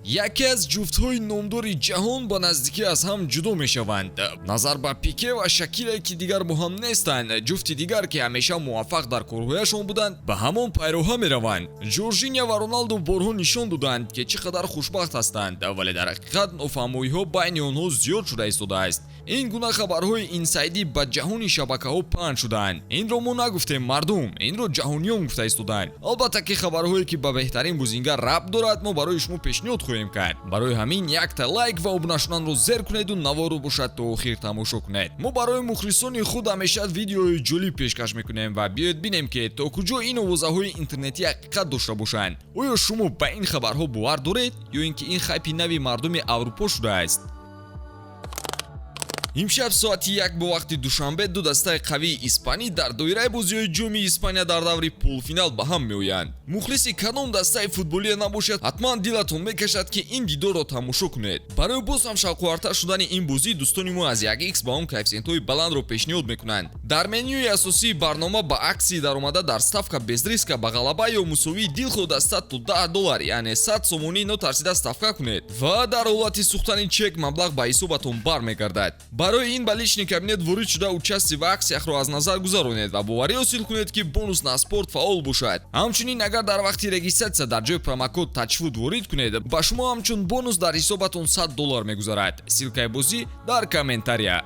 Яке аз ҷуфтҳои номдори ҷаҳон ба наздикӣ аз ҳам ҷудо мешаванд. Назар ба Пике ва Шакиле, ки дигар бо ҳам нестанд, ҷуфти дигар, ки ҳамеша муваффақ дар корҳояшон буданд, ба ҳамон пайроҳа мераванд. Жоржиня ва Роналду борҳо нишон доданд, ки чӣ қадар хушбахт ҳастанд, вале дар ҳақиқат нофаҳмоиҳо байни онҳо зиёд шуда истодааст. Ин гуна хабарҳои инсайдӣ ба ҷаҳони шабакаҳо паҳн шудаанд. Инро мо нагуфтем, мардум, инро ҷаҳониён гуфта истодаанд. Албатта, ки хабарҳое, ки ба беҳтарин бозингар рабт дорад, мо барои шумо пешниҳод хоҳем кард. Барои ҳамин якта лайк ва обуна шуданро зер кунеду наворо бошад то охир тамошо кунед. Мо барои мухлисони худ ҳамеша видеои ҷолиб пешкаш мекунем ва биёед бинем, ки то куҷо ин овозаҳои интернетӣ ҳақиқат дошта бошанд. Оё шумо ба ин хабарҳо бовар доред ё ин ки ин хайпи нави мардуми Аврупо шудааст? Имшаб соати 1 бо вақти Душанбе ду дастаи қавии испанӣ дар доираи бозиҳои Ҷоми Испания дар даври полуфинал ба ҳам меоянд. Мухлиси кадом дастаи футболие набошад, ҳатман дилатон мекашад, ки ин дидорро тамошо кунед. Барои боз ҳам шавқовартар шудани ин бозӣ дӯстони мо аз 1x ба он коэффисиентҳои баландро пешниҳод мекунанд. Дар менюи асосии барнома ба аксии даромада дар ставка без риска ба ғалаба ё мусовии дилхоҳ даста то 10 доллар, яъне 100 сомонӣ, нотарсида ставка кунед ва дар ҳолати сӯхтани чек маблағ ба ҳисобатон бармегардад. Барои ин ба личный кабинет ворид шуда, участие в акциях-ро аз назар гузаронед ва боварӣ ҳосил кунед, ки бонус на спорт фаъол бошад. Ҳамчунин, агар дар вақти регистрация дар ҷои промокод ТАЧФУТ ворид кунед, ба шумо ҳамчун бонус дар ҳисобатон 100 доллар мегузарад. Ссылкаи бозӣ дар комментария.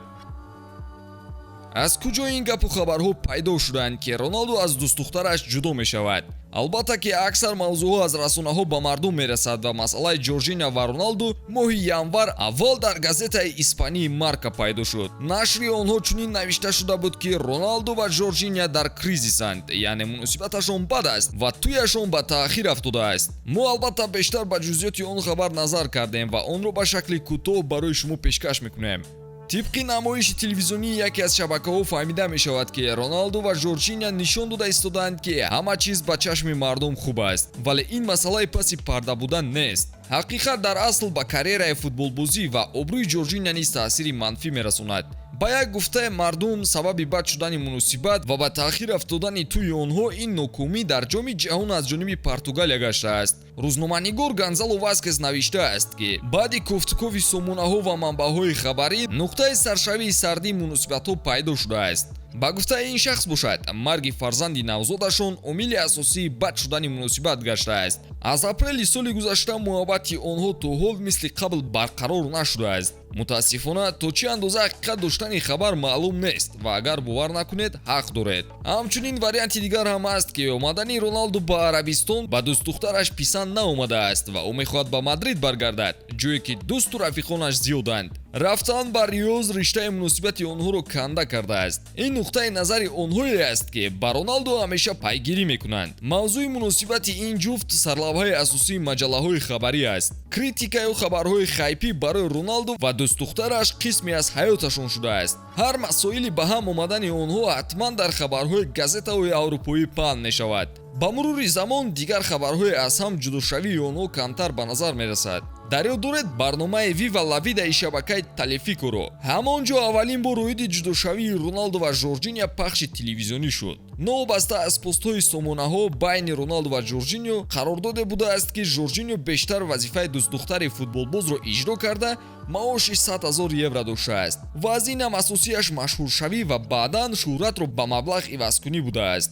Аз куҷо ин гапу хабарҳо пайдо шуданд, ки Роналду аз дӯстдухтараш ҷудо мешавад? Албатта, ки аксар мавзӯъҳо аз расонаҳо ба мардум мерасад ва масъалаи Ҷоржиня ва Роналду моҳи январ аввал дар газетаи испании Марка пайдо шуд. Нашри онҳо чунин навишта шуда буд, ки Роналду ва Жоржиня дар кризисанд, яъне муносибаташон бад аст ва тӯяшон ба таъхир афтодааст. Мо, албатта, бештар ба ҷузъиёти он хабар назар кардем ва онро ба шакли кӯтоҳ барои шумо пешкаш мекунем. Тибқи намоиши телевизионии яке аз шабакаҳо фаҳмида мешавад, ки Роналду ва Жоржиня нишон дода истодаанд, ки ҳама чиз ба чашми мардум хуб аст, вале ин масъалаи паси парда будан нест. Ҳақиқат дар асл ба карьераи футболбозӣ ва обрӯи Ҷоржиня низ таъсири манфӣ мерасонад. Ба як гуфтаи мардум, сабаби бад шудани муносибат ва ба таъхир афтодани тӯи онҳо ин нокомӣ дар Ҷоми ҷаҳон аз ҷониби Португалия гаштааст. Рӯзноманигор Гонзало Васкес навиштааст, ки баъди кофтукови сомонаҳо ва манбаъҳои хабарӣ нуқтаи саршавии сардии муносибатҳо пайдо шудааст. Ба гуфтаи ин шахс бошад, марги фарзанди навзодашон омили асосии бад шудани муносибат гаштааст. Аз апрели соли гузашта муҳаббати онҳо то ҳол мисли қабл барқарор нашудааст. Мутаассифона, то чӣ андоза ҳақиқат доштани хабар маълум нест ва агар бовар накунед, ҳақ доред. Ҳамчунин варианти дигар ҳам аст, ки омадани Роналду ба Арабистон ба дӯстдухтараш писанд наомадааст ва ӯ мехоҳад ба Мадрид баргардад, ҷое ки дӯсту рафиқонаш зиёданд. Рафтан ба Риёз риштаи муносибати онҳоро канда кардааст. Ин нуқтаи назари онҳое аст, ки ба Роналду ҳамеша пайгирӣ мекунанд. Мавзӯи муносибати ин ҷуфт сарлавҳаи асосии маҷаллаҳои хабарӣ аст. Критикаю хабарҳои хайпӣ барои Роналду ва дӯстдухтараш қисме аз ҳаёташон шудааст. Ҳар масоили ба ҳам омадани онҳо ҳатман дар хабарҳои газетаҳои аврупоӣ паҳн мешавад. Ба мурури замон дигар хабарҳои аз ҳам ҷудошавии онҳо камтар ба назар мерасад. Дар ёд доред барномаи «Вива ла Видаи» шабакаи Телефикоро? Ҳамон ҷо аввалин бор оиди ҷудошавии Роналду ва Жоржиня пахши телевизионӣ шуд. Новобаста аз постҳои сомонаҳо, байни Роналду ва Жоржиньо қарордоде будааст, ки Жоржиньо бештар вазифаи дӯстдухтари футболбозро иҷро карда, маоши 100 ҳазор евро доштааст ва аз ин ҳам асосияш машҳуршавӣ ва баъдан шӯҳратро ба маблағ ивазкунӣ будааст.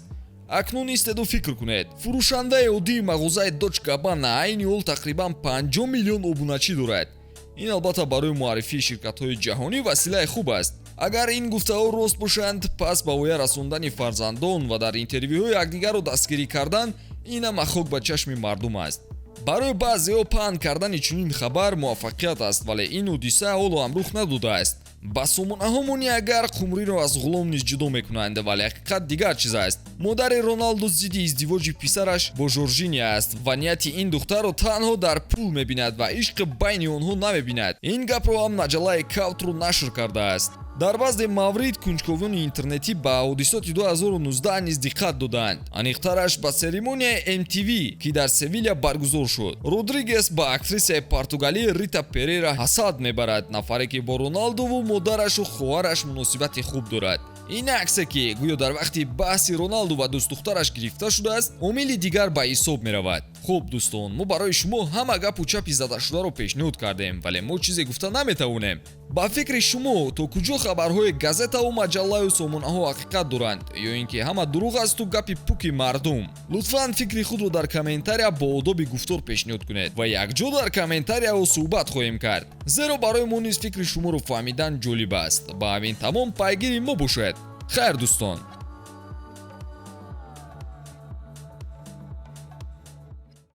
Акнун истеду фикр кунед: фурӯшандаи оддии мағозаи Дольче Габбана айни ҳол тақрибан 50 миллион обуначӣ дорад. Ин, албатта, барои муаррифии ширкатҳои ҷаҳонӣ василаи хуб аст. Агар ин гуфтаҳо рост бошанд, пас ба воя расондани фарзандон ва дар интервюҳои якдигарро дастгирӣ кардан ин ҳама хок ба чашми мардум аст. Барои баъзеҳо паҳн кардани чунин хабар муваффақият аст, вале ин ҳодиса ҳоло ҳам рух надодааст. Ба сомонаҳо монӣ, агар қумриро аз ғулом низ ҷудо мекунанд, вале ҳақиқат дигар чиз аст. Модари Роналду зидди издивоҷи писараш бо Жоржиния аст ва нияти ин духтарро танҳо дар пул мебинад ва ишқи байни онҳо намебинад. Ин гапро ҳам маҷаллаи Каутру нашр кардааст. Дар баъзе маврид кунҷковони интернетӣ ба ҳодисоти 2019 низ диққат доданд, аниқтараш ба церемонияи MTV, ки дар Севиля баргузор шуд. Родригес ба актрисаи португалӣ Рита Перера ҳасад мебарад, нафаре ки бо Роналдуву модарашу хоҳараш муносибати хуб дорад. Ин аксе, ки гӯё дар вақти баҳси Роналду ва дӯстдухтараш гирифта шудааст, омили дигар ба ҳисоб меравад. Хуб, дӯстон, мо барои шумо ҳама гапу чапи задашударо пешниҳод кардем, вале мо чизе гуфта наметавонем. Ба фикри шумо, то куҷо хабарҳои газетаву маҷаллаю сомонаҳо ҳақиқат доранд ё ин ки ҳама дурӯғ асту гапи пуки мардум? Лутфан фикри худро дар комментария бо одоби гуфтор пешниҳод кунед ва якҷо дар комментарияҳо суҳбат хоҳем кард, зеро барои мо низ фикри шуморо фаҳмидан ҷолиб аст. Ба ҳамин тамом, пайгири мо бошед. Хайр, дӯстон.